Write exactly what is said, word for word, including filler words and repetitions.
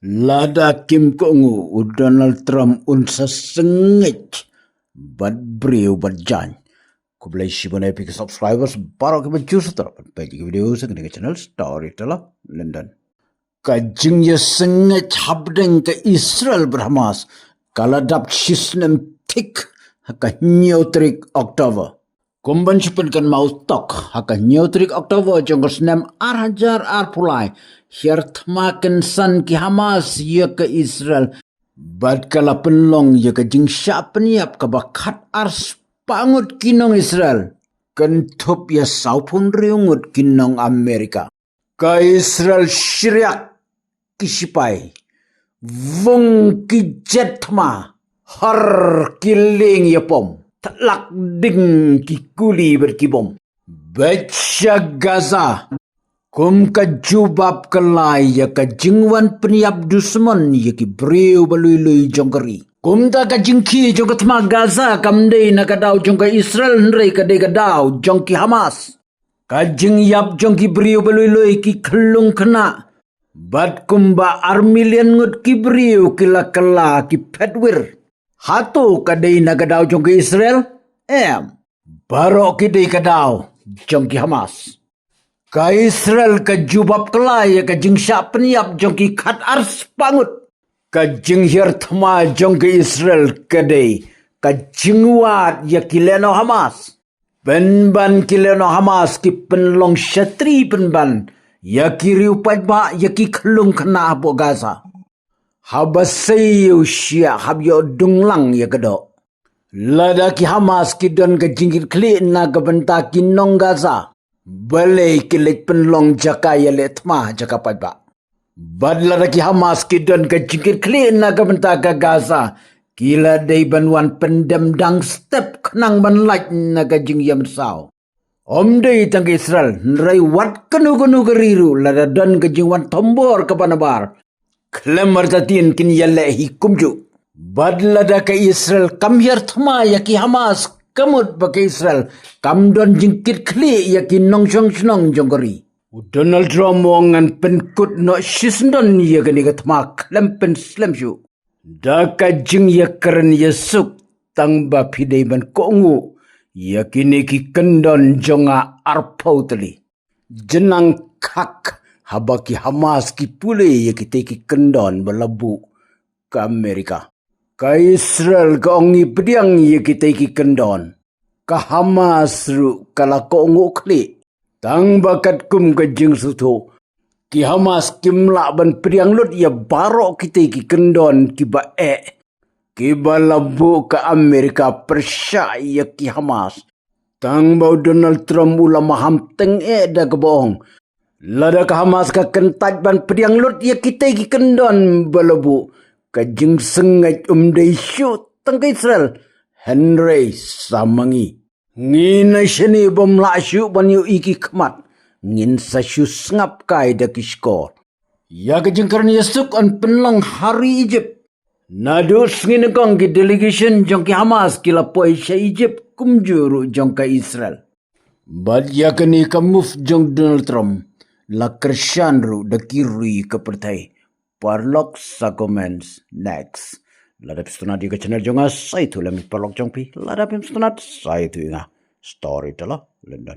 Lada kim kohnguh, u Donald Trump un sa sngewbha bad briew bad jaiñ. Khublei shibun ïa phi ki subscribers baroh kiba ju sngewthuh ban peit ïa ki video ha kane ka channel Storyteller London. Ka jingïasngewbha hapdeng ka Israel bad Hamas ka la dap shi snem thik ha ka hynñiew tarik October. Kum ban shu pynkynmaw tok, ha ka hynñiew tarik October jong ka snem ar hajar arphew lai, hiar thma kynsan ki Hamas ïa ka Israel bad ka la pynlong ïa ka jingshah pynïap kaba khat ar spah ngut ki nong Israel, kynthup ïa sawphew hynriew ngut ki nong Amerika. Ka Israel shriak ki sipai, vung ki jet thma, har ki lieng ïapom, thlak ding ki kuli bad ki bom. Beit sha Gaza, kum ka jubab kylla ïa ka jingwan pynïap dusmon ïa ki briew ba lui lui jong ka ri. Kumta ka jingkhie jong ka thma Gaza kam dei na ka daw jong ka Israel, hynrei ka dei ka daw jong ki Hamas. Ka jingïap jong ki briew ba lui lui, ki khyllung khynnah, bad kumba ar million ngut ki briew ki la kylla ki phet wir. Hato ka dei na ka daw jong ka Israel? Em. Baroh ki dei ka daw jong ki Hamas. Ka Israel ka jubab kylla ïa ka jingshah pynïap jong ki khat ar spah ngut. Ka jinghiar thma jong ka Israel ka dei ka jingwad ïa ki lehnoh Hamas. Pynban ki lehnoh Hamas ki pynlong shatri pynban ïa ki riew paidbah, ïa ki khyllung khynnah hapoh Gaza. Haba siew shiah hap ïoh dung lang ïa ka doh. Lada ki Hamas ki don ka jingkitkhlieh na ka bynta ki nong Gaza, balei ki leit pynlong jaka ïaleh thma, jaka paidbah? Bad lada ki Hamas ki don ka jingkitkhlieh na ka bynta ka Gaza, ki la dei ban wan pyndem dang step khnang ban lait na ka jingïamyrsaw. Ym dei tang ka Israel, hynrei wat kano kano ka ri ruh, lada don ka jingwan thombor kaba nabar, khlem artatien kin ïaleh hi kumjuh. Bad lada ka Israel kam hiar thma ïa ki Hamas, ka mut ba ka Israel kam don jingkitkhlieh ïa ki nongshong shnong jong ka ri. U Donald Trump u ong, ngan pynkut noh shisyndon ïa kane ka thma khlem pynslem shuh. Da ka jingïakren ïasuk, tang ba phi dei ban kohnguh ïa kine ki kyndon jong nga arphew tylli. Jnang khak haba ki Hamas ki pule ïa kitei ki kyndon ba la buh ka Amerika. Ka Israel ka ong, ngi pdiang ïa kitei ki kyndon. Ka Hamas ruh ka la kohnguh khlieh. Tang ba katkum ka jingsngewthuh, ki Hamas kim lah ban pdiang lut ïa baroh kitei ki kyndon kiba eh, kiba la buh ka Amerika pyrshah ïa ki Hamas. Tang ba u Donald Trump u la maham tyngeh da kaba ong, lada ka Hamas ka kyntait ban pdiang lut ïa kitei ki kyndon ba la buh, ka jingsngewbha um dei shuh tang ka Israel, hynrei sa ma ngi. Ngi na shane bym lah shuh ban ïohi ki khmat, ngin sa shu sngap kai da ki shkor. Ïa ka jingkren ïasuk yn pynlong ha ri Egypt. Naduh sngi nyngkong ki delegation jong ki Hamas ki la poi sha Egypt, kumjuh ruh jong ka Israel. Bad ïa kane ka move jong Donald Trump la kyrshan ruh da ki ri ka pyrthei. Paralok, sa comments next. Lada phi sngewtynnat ïa ka channel jong nga, sa ïathuh lem ïa ki paralok jong phi. Lada phim sngewtynnat, sa ïathuh ïa nga. Storyteller London.